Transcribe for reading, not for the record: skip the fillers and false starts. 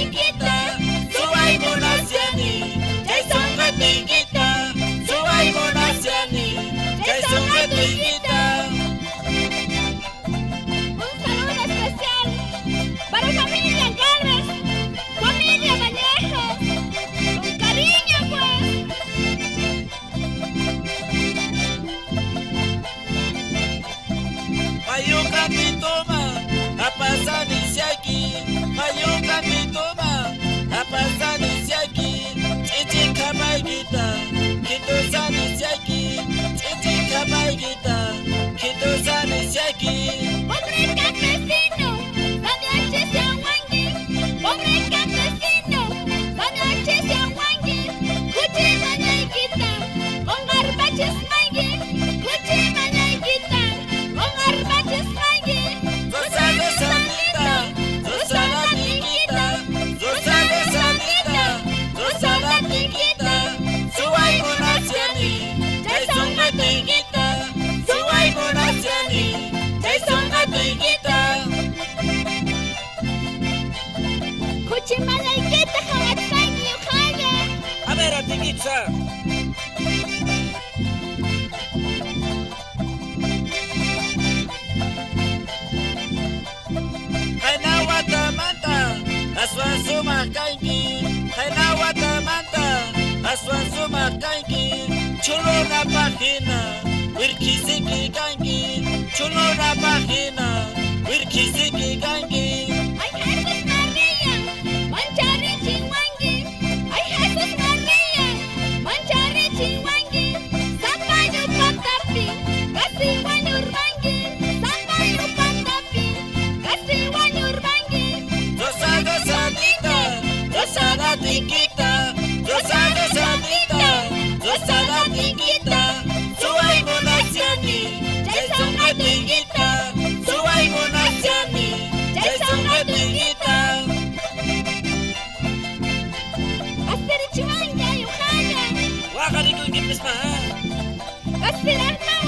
tinkita, suway munashani, chay sonqo tinkita, suway munashani, chay sonqo tinkita. Un saludo especial para familia Galvez, familia Vallejo, con cariño pues. Mayuka pituma, apasani siaki, mayuka pituma, apasani siaki, chichi kamaykita, kitusani siaki, chichi kamaykita, kitusani siaki. Pobre campesino, sañachi pobre campesino, sañachi kuchi mañaykita, con garbachis mayki, kuchi mañaykita, con garbachis mayki. Rosa rosanita, rosa la tiquita, rosa rosanita, rosa la tiquita, suway munashani, chay sonqo tiquita, suway munashani, chay sonqo tiquita. Kuchi mañaykita hawachpayki uqalla. A ver, atikicha. Qayna watamanta, aswan sumaq kanki. Qayna watamanta, aswan sumaq kanki. Chulunapaq hina, wirkhisiki kanki. Chulunapaq hina, wirkhisiki kanki. Ay Jesús María, mancharichiwanki. Ay Jesús María, mancharichiwanki. Sampayu patapi, kasi wañurmanki. Sampayu patapi, kasi wañurmanki. Rosa rosanita, rosa la tiquita, rosa rosanita, rosa la tiquita, suway munashani, chay sonqo tiquita, suway munashani, chay sonqo tiquita. Asirichiwanki ayuqalla. Waqarikunkipis ma. Kasirarmani.